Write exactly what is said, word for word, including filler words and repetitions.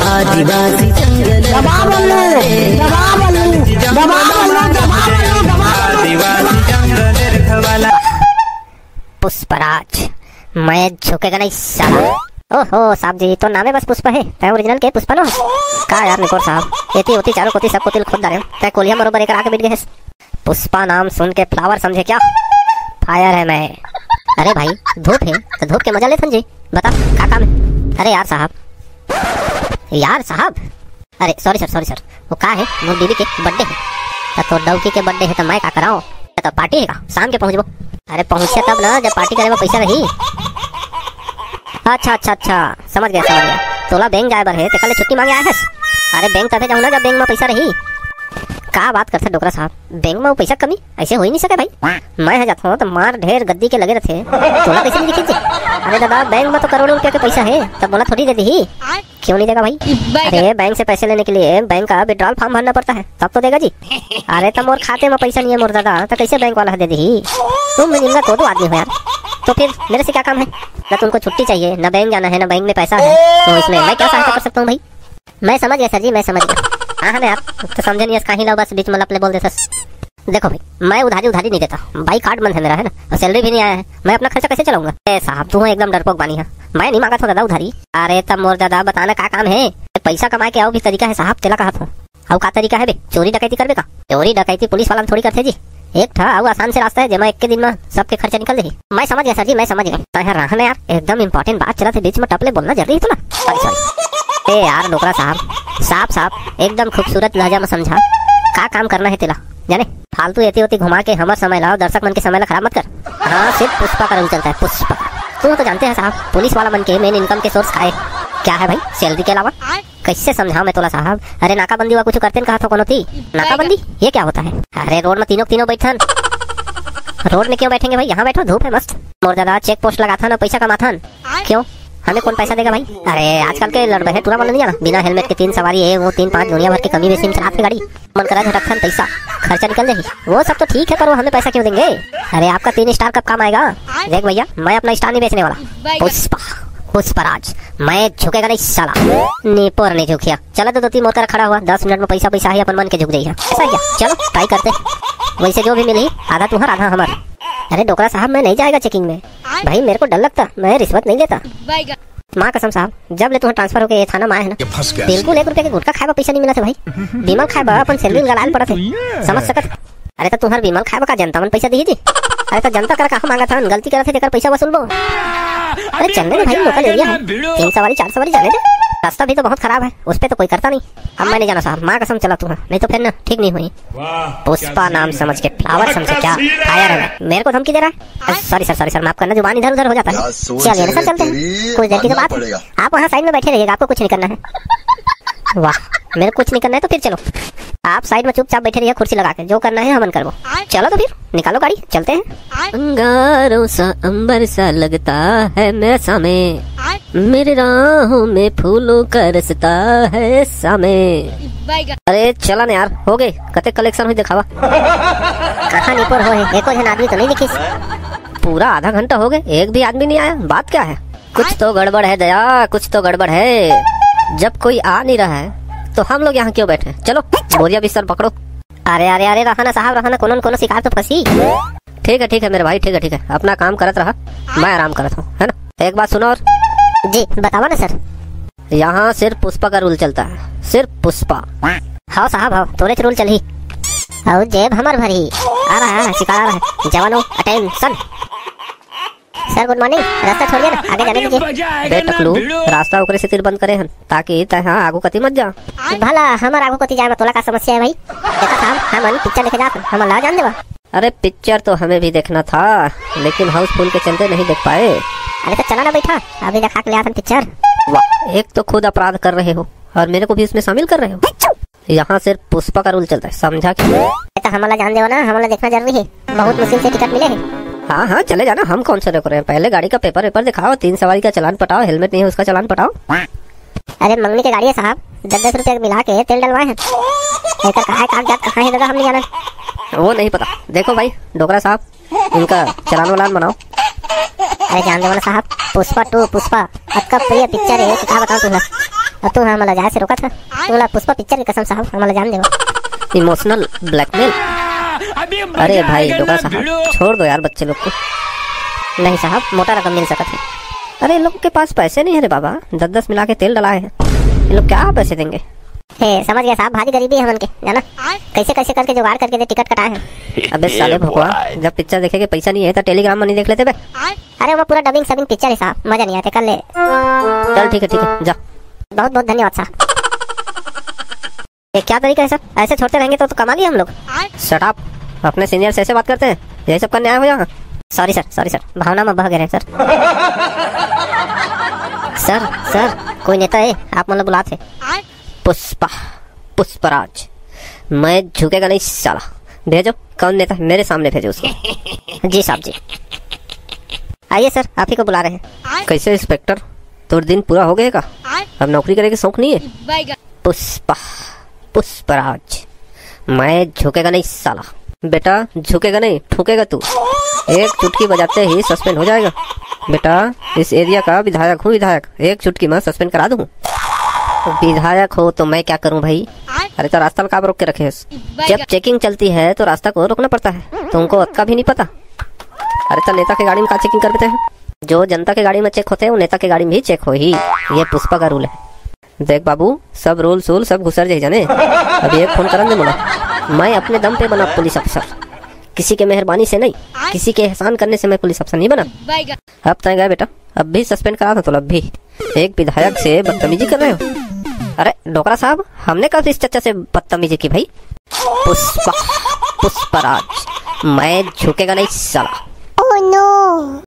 आदिवासी जंगल दबा बल्लू, दबा बल्लू, दबा बल्लू, दबा बल्लू, दबा बल्लू। आदिवासी जंगल वाला। पुष्पराज, मैं झुकेगा नहीं साला। ओहो साहब जी, तो नामे बस पुष्पा है, तै ओरिजिनल के पुष्पा नो है? का यार निकोर साहब, एती ओती चारों कोती सब कोती खोद डारे, तै कोलिया बरोबर एक आके बैठ गए है। पुष्पा नाम सुन के फ्लावर समझे क्या? फायर है मैं। अरे भाई, धूप है तो धूप के मजा लेथन जी। बता, का काम है? अरे यार साहब, यार साहब, अरे सॉरी सर, सॉरी सर, वो का है, मोर बीबी के बर्थडे है। तो तोर डौकी के बर्थडे है तो मैं का कराओ? तो पार्टी है का? शाम के पहुंचबो। अरे पहुंचे तब ना, जब पार्टी करे में पैसा रही। अच्छा अच्छा अच्छा, समझ गया समझ गया। तोला बैंक जाए बर है, तेकर ले छुट्टी मांगे आए हस? अरे बैंक तभे जाऊँ ना, जब बैंक में पैसा रही। का बात करथे डोकरा साहब, बैंक में वो पैसा कमी ऐसे हो ही नहीं सके भाई। मैं ह जाथों तो मार ढेर गद्दी के लगे रहथे, तोला कैसे नहीं दिखे जी? अरे दादा, बैंक में तो करोड़ों रुपया के पैसा है, तब मोला थोड़ी दे दी। क्यों नहीं देगा भाई? अरे बैंक से पैसे लेने के लिए बैंक का विड्रॉल फॉर्म भरना पड़ता है, तब तो देगा जी। अरे तो मोर खाते में पैसा नहीं है मोर दादा, तो कैसे बैंक वाला दे दी? तुम भी निमगा कोदो आदमी हो यार, तो फिर मेरे से क्या काम है? ना तुमको छुट्टी चाहिए, ना बैंक जाना है, ना बैंक में पैसा है, तो इसमें मैं क्या सहायता कर सकता हूँ भाई? मैं समझ गया सर जी, मैं समझ गया। हाँ हाँ, मैं आप तो समझे नहीं, कहीं ला बस बीच में लपले बोल देथस। देखो भाई, मैं उधारी उधारी नहीं देता भाई, कार्ड बंद है मेरा, है ना, और सैलरी भी नहीं आया है, मैं अपना खर्चा कैसे चलाऊंगा? ए साहब, तू एकदम डरपोक बानी है, मैं नहीं मांगा था दादा उधारी। अरे तब मोर दादा बताना का काम है, पैसा कमाए के और भी तरीका है साहब, तेला कहा था। अउ का तरीका है बे, चोरी डकैती करबे का? चोरी डकैती पुलिस वाला थोड़ी करथे जी। एक ठा अउ आसान से रास्ता है, जेमा एक के दिन में सबके खर्चा निकल जाही। मैं समझ गया सर जी, मैं समझ गया। तो यार रहा ना यार, एकदम इंपॉर्टेंट बात चला थे, बीच में टपले बोलना जरूरी है थोड़ा। Sorry sorry. ए यार डोकरा साहब, साफ साफ एकदम खूबसूरत लहजा में समझा, का काम करना है तेला, जाने? फालतू एती ओती घुमा के हमर समय ला, दर्शक मन के समय ला खराब मत कर। हाँ, सिर्फ पुष्पा का रोल चलता है, पुष्पा का। तू तो जानते हैं साहब, पुलिस वाला मन के मेन इनकम के सोर्स का है, क्या है भाई, सैलरी के अलावा? कैसे समझाओ मैं तोला साहब? अरे नाकाबंदी वा कुछ करते न कहा था कोनो थी। नाकाबंदी? ये क्या होता है? अरे रोड में तीनों तीनों बैठन, रोड में क्यों बैठेंगे भाई, यहाँ बैठो, धूप है मस्त। मोर दादा चेक पोस्ट लगाथन और पैसा कमाथन। क्यों? हमें कौन पैसा देगा भाई? अरे आजकल के लड़बहे टूरा वाला नहीं जाना, बिना हेलमेट के तीन सवारी है, वो तीन पांच दुनिया भर के कमी बेसी में चलात गाड़ी। मन करा झटकथन पैसा, खर्चा निकल जाही। वो सब तो ठीक है, पर वो हमें पैसा क्यों देंगे? अरे आपका तीन स्टार कब काम आएगा? देख भैया, मैं अपना स्टार नहीं बेचने वाला। पुष्पा, पुष्पराज, मैं झुकेगा नहीं साला। नी पर नहीं झुकिया। चला तो दोती मोर करा खड़ा हुआ, दस मिनट में पैसा पैसा ही अपन मन के झुक जाइए। ऐसा है क्या? चलो ट्राई करते। वैसे जो भी मिली, आधा तुहर आधा हमार। अरे डोकरा साहब, मैं नहीं जाएगा चेकिंग में। भाई मेरे को डर लगता, मैं रिश्वत नहीं लेता। माँ कसम साहब, जब ले तुहर ट्रांसफर होके ये थाना में आए है ना, बिल्कुल एक रुपया के गुटखा खाए बर पैसा नहीं मिला था भाई। विमल खाए बर अपन सैलरी निकाल पड़त है, समझ सकत है। अरे तो तुहर विमल खाए बर का जनता मन पैसा दिही जी? अरे तो जनता कर कहा मांगा था, गलती करत है तेकर पैसा वसूलबो। अरे चलने दे भाई, लोकल एरिया है, तीन सवारी चार सवारी जाने दे। रास्ता भी तो बहुत खराब है, उस पे तो कोई करता नहीं। अब मैं नहीं जाना साहब, माँ कसम चला तू है, नहीं तो फिर ना ठीक नहीं हुई। पुष्पा नाम समझ के, फ्लावर समझे क्या? फायर है, मेरे को धमकी दे रहा है। सॉरी सर, सॉरी सर, माफ करना, जुबान इधर उधर हो जाता है। चलिए ना सर, चलते हैं, कुछ देर की तो बात है। आप वहाँ साइड में बैठे रहिएगा, आपको कुछ नहीं करना है। वाह, मेरे को कुछ नहीं करना है तो फिर चलो, आप साइड में चुपचाप बैठे रहिए कुर्सी लगा के, जो करना है हमन करबो। चलो तो फिर निकालो गाड़ी, चलते हैं। अंगारों सा अंबर सा लगता है मेरा सामे, मेरे राहों में फूलों का रस्ता है सामे। अरे चला ना यार, हो गए, कते कलेक्शन हुई दिखावा। कहाँ निपोर हो है, एको झन आदमी तो नहीं दिखिस। पूरा आधा घंटा हो गए, एक भी आदमी नहीं आया, बात क्या है? कुछ तो गड़बड़ है दया, कुछ तो गड़बड़ है। जब कोई आ नहीं रहा है तो हम लोग यहाँ क्यों बैठे हैं? चलो बोरिया बिस्तर पकड़ो। अरे अरे अरे, रहा ना साहब, रहा ना, कोनो न कोनो शिकार तो फंसी। ठीक है ठीक है मेरे भाई, ठीक है ठीक है, अपना काम करत रहा, मैं आराम करत हूँ, है ना? एक बात सुनो और। जी बतावा ना सर। यहाँ सिर्फ पुष्पा का रूल चलता है, सिर्फ पुष्पा। हाँ साहब, हाँ, तोरे च रूल चलही। और जेब हमर भरही। आ रहा है शिकार, आ रहा है जवानों, अटेंशन। सर गुड मॉर्निंग, रास्ता छोड़िए ना, आगे जाने दीजिए। बे टकलू, रास्ता ओकरे सेती बंद करे हन ताकि तैं हा आगू कती मत जा। भला हमर आगू कती जाए में तोला का समस्या है भाई? देखा साहब, हमन पिक्चर देखे जात हन, हमन ला जान देवा। अरे पिक्चर तो हमें भी देखना था, लेकिन हाउसफुल के चलते नहीं देख पाए। अरे तो चला ना बैठा, अभी दिखा के ले आथन पिक्चर। वाह, एक तो खुद अपराध कर रहे हो और मेरे को भी इसमें शामिल कर रहे हो। यहाँ सिर्फ पुष्पा का रूल चलता है, समझा क्या? ये तो हमला जान देवा ना, हमला देखना जरूरी है, बहुत मुश्किल से टिकट मिले है। हाँ हाँ चले जाना, हम कौन से रोक रहे हैं, पहले गाड़ी का पेपर वेपर दिखाओ, तीन सवारी का चालान पटाओ, हेलमेट नहीं है उसका चालान पटाओ। अरे मंगनी के गाड़ी है साहब, दस दस रुपया मिला के तेल डलवाए हैं, एकर कहाँ है कागजात, कहाँ है दादा, हम नहीं जाना। वो नहीं पता, देखो भाई डोकरा साहब, इनका चालान वालान बनाओ। अरे जान देवो ना साहब, पुष्पा टू, पुष्पा अतका प्रिय पिक्चर हे कि का बतावं तुमला। अउ तुम हमला जाए से रोकत हा? तुमला पुष्पा पिक्चर के कसम साहब, हमला जान देवो। Emotional blackmail. अरे भाई डोकरा साहब, छोड़ दो यार बच्चे लोग को। नहीं साहब, मोटा रकम मिल सकत हे। अरे इन लोग के पास पैसे नहीं है रे बाबा, दस दस मिला के तेल डलाए हैं। ये लोग क्या पैसे देंगे? हे, समझ गया साहब, भारी गरीबी हे हमन के, जाना। कैसे कैसे करके जुगाड़ करके दे टिकट कटाए हैं। अबे साले भोकवा, जब पिक्चर देखे के पैसा नहीं है तो टेलीग्राम में नहीं देख लेते बे? अरे वो पूरा डबिंग सबिंग पिक्चर हे साहब, मजा नहीं आते, कर ले। चल ठीक है, ठीक है, जा। बहुत बहुत धन्यवाद साहब। ये क्या तरीका है सर, ऐसे छोड़ते रहेंगे तो, तो कमा लिए हम लोग। शट अप, अपने सीनियर से ऐसे बात करते हैं? यही सब करने आए हो यहाँ? सॉरी सर, सॉरी सर, भावना में बह गए हैं सर। सर, सर, कोई नेता है, आप मतलब बुलाते हैं। पुष्पा, पुष्पराज, मैं झुकेगा नहीं साला। भेजो, कौन नेता है, मेरे सामने भेजो उसको। जी साहब जी। आइए सर, आप ही को बुला रहे हैं। कैसे इंस्पेक्टर, तोर दिन पूरा हो गए का? अब नौकरी करे के शौक नहीं है? पुष्पा, पुष्पराज, मैं झुकेगा नहीं साला। बेटा झुकेगा नहीं, ठुकेगा तू। एक चुटकी बजाते ही सस्पेंड हो जाएगा। बेटा, इस एरिया का विधायक हूँ, विधायक, एक चुटकी में सस्पेंड करा दूँ। विधायक हो तो मैं क्या करूँ भाई? अरे तो रास्ता में काबर रोक के रखे हस? जब चेकिंग चलती है तो रास्ता को रोकना पड़ता है, तुमको अतका भी नहीं पता? अरे तो नेता के गाड़ी में का चेकिंग कर देते हैं? जो जनता के गाड़ी में चेक होते हैं वो नेता के गाड़ी में भी चेक होही। ये पुष्पा का रूल है। देख बाबू, सब रूल सूल सब घुसर जाही जाने। अभी एक फोन करन दे मोला, मैं अपने दम पे बना पुलिस अफसर, किसी के मेहरबानी से नहीं, किसी के एहसान करने से मैं पुलिस अफसर नहीं बना। अब तय गए बेटा, अब भी सस्पेंड करा था तो अब भी एक विधायक से बदतमीजी कर रहे हो। अरे डोकरा साहब, हमने कब इस चच्चा से बदतमीजी की भाई? पुष्पा, पुष्पराज, मैं झुकेगा नहीं साला। Oh no!